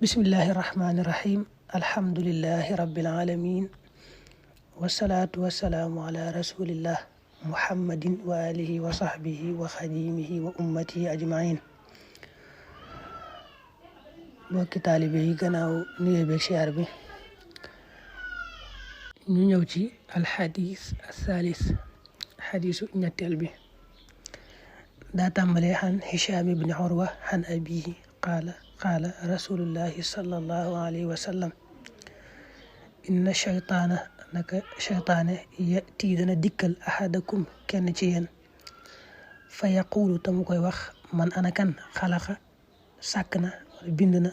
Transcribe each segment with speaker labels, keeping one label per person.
Speaker 1: bismillahi rahmaani rahim alhamdulillahi rabbil alamin wasalaatu wasalaamu ala rasulillah muhammadin wa alihi wa sahbihi wa xadimihi wa ummatihi ajmain mbokki taalibe yi gannaaw nuyoo beeg siyaar bi ñu ñëw ci alxadis althalis xadisu ñetteel bi daa tàmbalee xan Hicham ibni Urwa xan abihi qaala rasulullahi sallallahu alayhi wa sallam inna cheytaana naka cheytaane yati dana dikkal ahadakum kenn ci yéen fa yaqulu tamu koy wax man ana kan xalaqa sàkk na bind na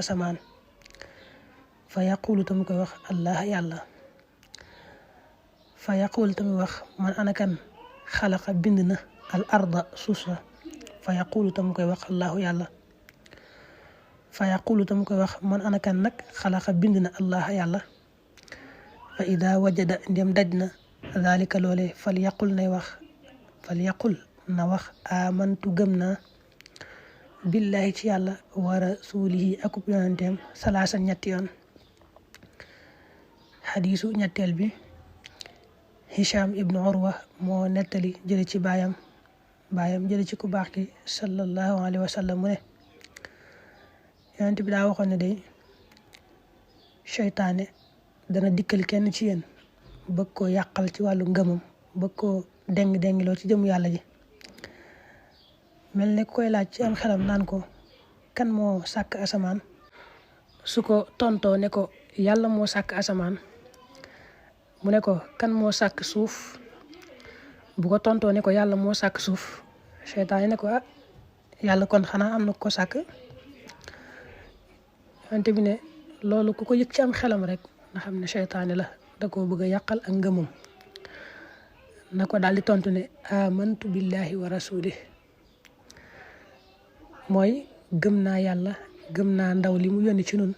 Speaker 1: asamaan fa yaqulu tamu koy wax allah yàlla fa yaqulu tamu wax man ana kan xalaqa bind na al arda suuf sa fa yaqulu tamu koy wax allahu yàlla fa yaqulu tamu koy wax man ana kan nag xalaqa bind na allah yàlla fa ida wajada ndem daj na dalika loole fal yaqul na wax amantu gëm naa billahi ci yàlla wa rasulihi akub yonenteem salaasa ñetti yoon xadiisu ñetteel bi Hicham ibnu Urwa moo nettali jële ci baayam jële ci ku baax ki sallallahu alayhi wa sallam mu ne yonent bi daa waxoon ne day seytaane dana dikkal kenn ci yéen bëgg koo yàqal ci wàllu ngëmam bëgg koo déng-déngiloo ci jëmu yàlla ji mel ne koy laaj ci am xelam naan ko kan moo sàkk asamaan su ko tontoo ne ko yàlla moo sàkk asamaan mu ne ko kan moo sàkk suuf bu ko tontoo ne ko yàlla moo sàkk suuf seytaane ne ko yàlla kon xanaa am na ko sàkk wante bi ne loolu ku ko yëg ci am xelam rek nga xam ne seytaane la da koo bëgg a yàqal ak ngëmam na ko daal di tontu ne amantu billahi wa rasulih mooy gëm naa yàlla gëm naa ndaw li mu yónni ci nun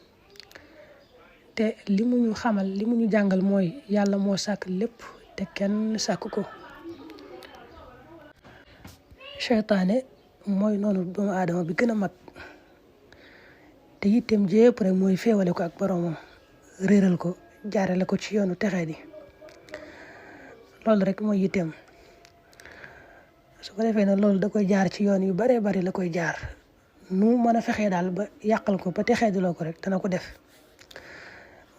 Speaker 1: te li mu ñu xamal li mu ñu jàngal mooy yàlla moo sàkk lépp te kenn sàkk ko seytaane mooy noonu doomu aadama bi gën a mag te yitteem jépp rek mooy féewale ko ak boromam réeral ko jaarale ko ci yoonu texee di loolu rek mooy yitteem su ko defee nag loolu da koy jaar ci yoon yu baree bari la koy jaar nu mën a fexee daal ba yàqal ko ba texee di loo ko rek dana ko def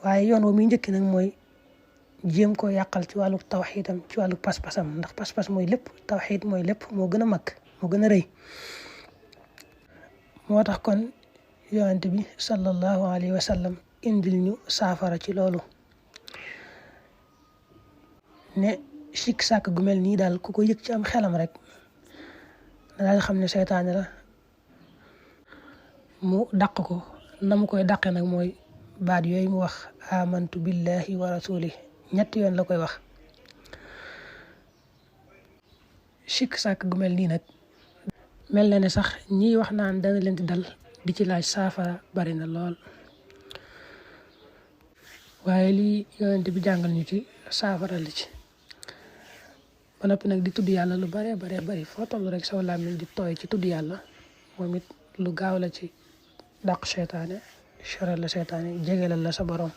Speaker 1: waaye yoon wo muy njëkki nag mooy jéem koo yàqal ci wàllu tawxiidam ci wàllu pas-pasam ndax pas-pas mooy lépp tawxiid mooy lépp moo gën a mag moo gën a rëy moo tax kon yonent bi sallallahu alayhi wa sallam indil ñu saafara ci loolu ne sikk sàkk gu mel nii daal ku ko yëg ci am xelam rek na daal xam ne seytaane la mu dàq ko na mu koy dàqe nag mooy baat yooyu mu wax amantu billahi wa rasuli ñetti yoon la koy wax sikk sàkk gu mel nii nag mel na ne sax ñiy wax naan dana leen di dal di ci laaj saafara bari na lool waaye lii yonent bi jàngal ñu ci saafara la ci ba noppi nag di tudd yàlla lu baree bari foo toll rek saw làmmiñ di tooy ci tudd yàlla moom it lu gaaw la ci dàq seytaane cheral la seytaane jegelal la sa borom